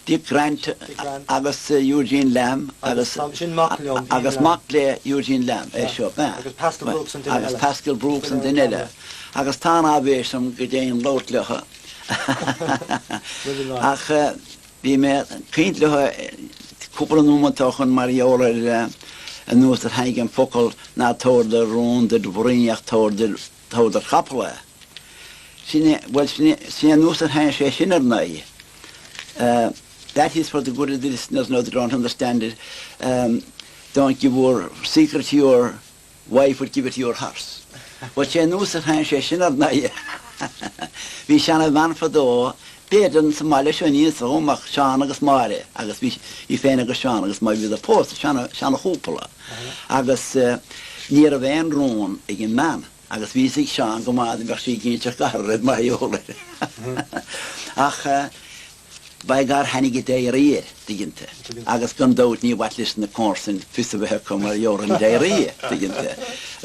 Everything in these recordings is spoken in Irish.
Dick Grant agus Eugene Lambe agus agus mac le Eugene Lambe é seo, b'ea? Agus Pascal Brooks an duine eile. Agus Pascal Brooks an duine eile. Agus tá an áibhéis agam go deimhin labhairt leo. Ach bhí mé ag caint leo cúpla nóimeat ó shoin mar gheall ar an nós ar tháinig an focal ná tabhair do rún dod bhroinn ach tabhair do chapall é. Sin é, bhuel, sin é, sin é an nós ar tháinig sé sin ar ndóigh. That is for the good of the listeners now that don't understand it, don't give your secret to your wife but give it to your horse. Bhuel, sé an nós ar tháinig sé sin ar ndóigh. Bhí seana-bhean fadó, b'fhéidir sa mbaile seo ní fhios agam ach Seán agus Máire agus bhí í féin agus Seán agus Máire bhíodar pósta, seana, seana-chúpla. Agus ní raibh aon rún ag an mbean. Agus bhí fhios ag Seán go maith dá mbeadh sí ag inseacht gadhar ar mar gheall air. Ach by gar tháinig an diary air, tuigeann tú. Agus gan dabht ní mhaith leis na comharsain fios a bheith acu mar gheall ar an diary, tuigeann tú.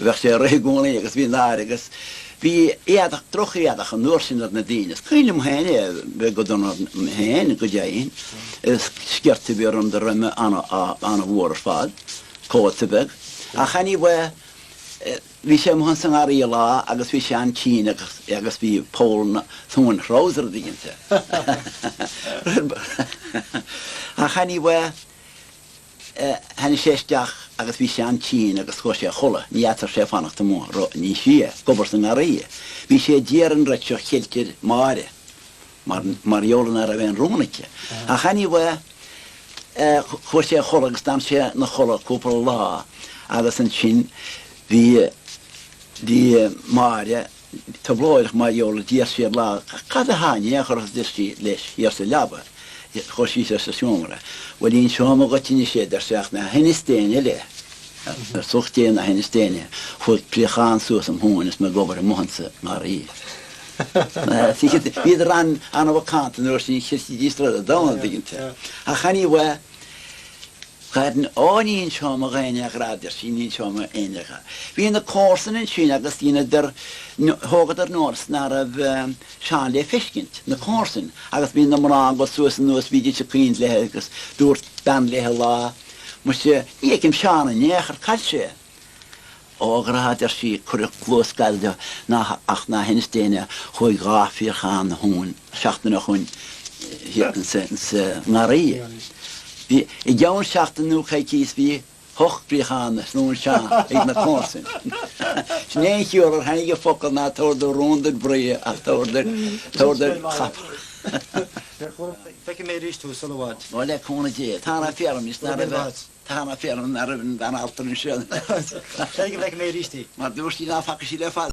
Bheadh sé ag rith i gcónaí agus bhí náire agus bhí éadach, droch-éadach an uair sin ar na daoine. Is cuimhin liom féin é bheith go dona orm féin, go deimhin. Sciorta a bhí orm de réim an-mhór ar fad, cóta beag. Ach anyway, Bhí sé amuigh sa ngarraí lá agus bhí sé an-tinn agus agus bhí poll ina thóin threabhsar an dtuigeann tú. Ach anyway tháinig sé isteach agus bhí sé an-tinn agus chuaigh sé a chodladh, ní fhéadfadh sé fanacht amuigh níos sia ag obair sa ngarraí. Bhí sé d'iarraidh an rud seo a cheilt ar Máire mar mar gheall ná raibh aon rún aici. Ach anyway Chuaigh sé a chodladh agus d'fhan sé ina chodladh cúpla lá agus ansin bhí bhí Máire trioblóideach mar gheall d'iarr sí air lá cad atá in aon chor a deir sí leis thiar sa leaba. Chuaigh sí sa seomra. Bhuel inseoidh mé dhuit anois é a deir sé ach ná hinis d'éinne eile. Ar slucht Dé ná hinis d'éinne. Chuaigh préachán suas im thóin is mé ag obair amuigh insa ngarraí. Bhíodar an-mhacánta an uair sin, chreidfidís rud ar domhan, an dtuigeann tú. Ach anyway, Ghairn, Ó, ní inseoidh mé d'éinne a ghrá, a deir sí, ní inseoidh mé éinne a ghrá. Bhí na comharsain ansin agus dheineadar, thógadar nós ná raibh Seán le feiscint, na comharsain, agus bhí na mná ag dul suas anuas, bhídís ag caoint léithe agus dúirt bean léithe lá, Muise, ní fheicim Seán in aon chor, cá bhfuil sé? Ó, a ghrá, a deir sí, cuireadh cluas gad de ná ach ná hinis d'éinne, chuaigh dhá phréachán 'na thóin seachtain ó shoin thiar insa ngarraí. Bhí, i gceann seachtain nó coicíos bhí hocht bpréachán 'na thóin Seán ag na comharsain. Sin é an chiall ar tháinig an focal ná tabhair do rún dod bhroighe ach tabhair do, tabhair do chapall. Feicfidh mé arís thú sul i bhfad. Ó, le cúnamh Dé. Tá na féar anois ná raibh. Tá na féar ná raibh an bhean altra anseo. Seoighe, feicfidh mé arís í. Mar dúirt sí ná faca sí le fada.